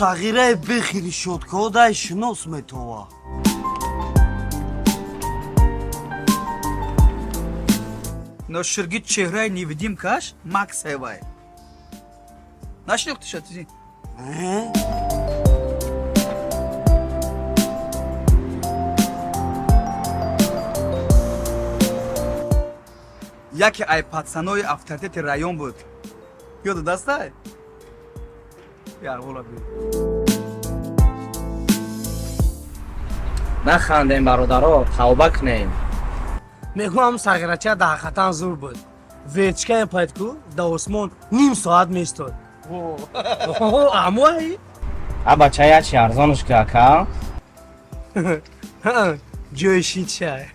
Сағираи бехири шодкодай шинос метова. Ноширги чеҳраи невидимкаш Макс ҳевай. Нашинохтиша ти? Э? Яке ай пацанои авторитети район буд. Ёду дастай? Ярғула би. Нахандем, бародаро, тавба кунем. Мегӯям, сағирача дар ҳақиқатан зур буд. Вечкае пайд ку, дар осмон ним соат меистод. Амуай. А бача ячи арзонш ки, ака. Ҷои шидшай.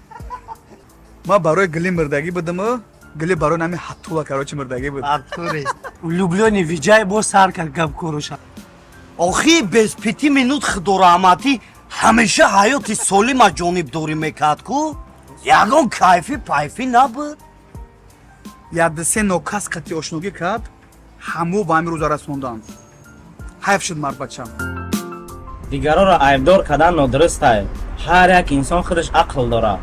Ма барои гили мирдагӣ будаму, гили барои нами ҳаттула, короче, мирдагӣ буд. Артуре влюблёни Виджай боз сар кард гапкоруша. Охи, без пяти минут худораҳматӣ ҳамеша ҳаёти солима ҷонибдорӣ мекард ку, ягон кайфӣ пайфӣ набуд. Ядсе нокас қати ошногӣ кард, ҳамо ба ҳамин рӯза расонданд. Ҳайф шуд мардбачам. Дигароро айбдор кардан нодурустай. Ҳар як инсон худаш ақл дорад.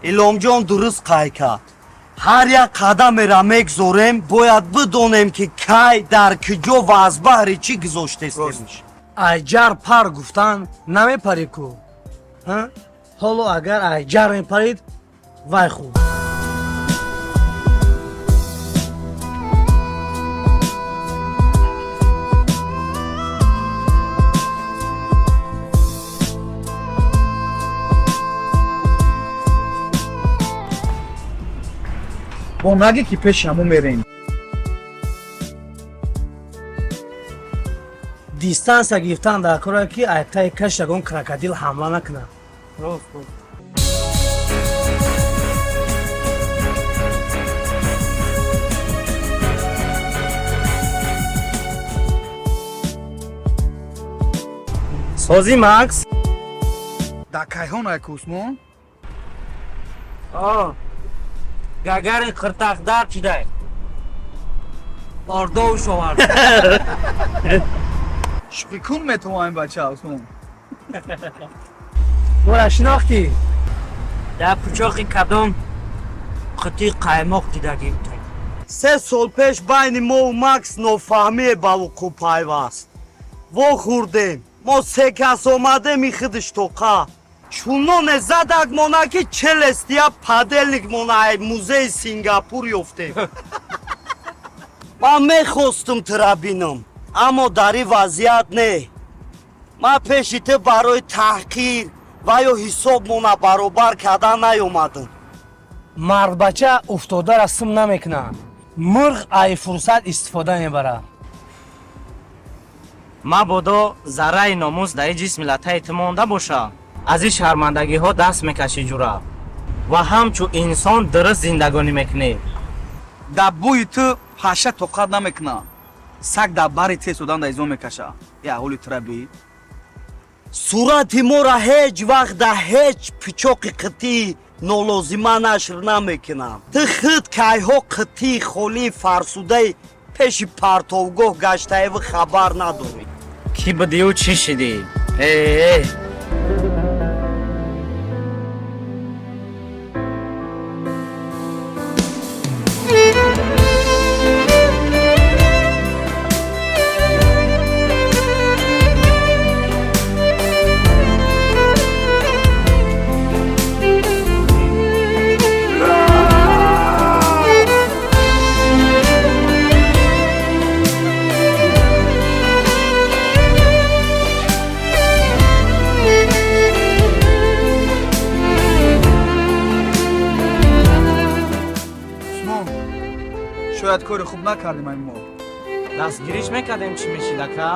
Иломҷон дуруст қайд кард. Ҳар як қадамеро мегзорем, бояд бидонем, ки кай, дар куҷо ва аз баҳри чӣ гузоштестемш. Айҷар пар гуфтан намепарӣ ку. Ҳа? Ҳоло агар айҷар мепарид, вай хуб. Бо нагӣ, ки пеши ҳамо мерем. Дистанция гирифтан дар кора, ки айтаи каш ягон крокодил ҳамла накунад. Рост рост. Сози, Макс. Дар кайҳон ай Усмон? О, Гагарин қиртақдар чидай. Ордовш овард. Шӯхӣ кун метавонем, бача Усмон. Бора шинохтӣ? Дар пучоқи кадом қутии қаймоқ дидагимтон. 3 сол пеш байни мову Макс нофаҳмие ба вуқӯъ пайваст. Вохӯрдем, мо се кас омадем, и худаш тоқа. Чуноне задак мона, ки челестия подельник мона ай музеи Сингапур ёфтем. Ман мехостум тура бинам, аммо дар ин вазъият не. Ман пеши ту барои таҳқир ва ё ҳисобмона баробар кардан наёмадам. Мардбача уфтодаро сим намекунад. Мурғ ай фурсат истифода мебарад. Мабодо зарраи номус дар ин ҷисми латаи ту монда боша, аз ин шармандагиҳо даст мекашӣ, ҷура, ва ҳамчун инсон дуруст зиндагонӣ мекунӣ. Дар бӯи ту паша тоқат намекунад, саг дар бари тез одан дар изом мекаша. Е, аҳоли тура би. Сурати моро ҳеҷ вақт дар ҳеҷ пичоқи қитии нолозима нашр намекунам. Ту худ кайҳо қитии холии фарсудаи пеши партовгоҳ гаштаеву хабар надорӣ. Кӣ будию чӣ шидӣ? Э. Усмон, шояд кори хуб накардем ай мо. Дастгириш мекардем, чӣ мешид, ака?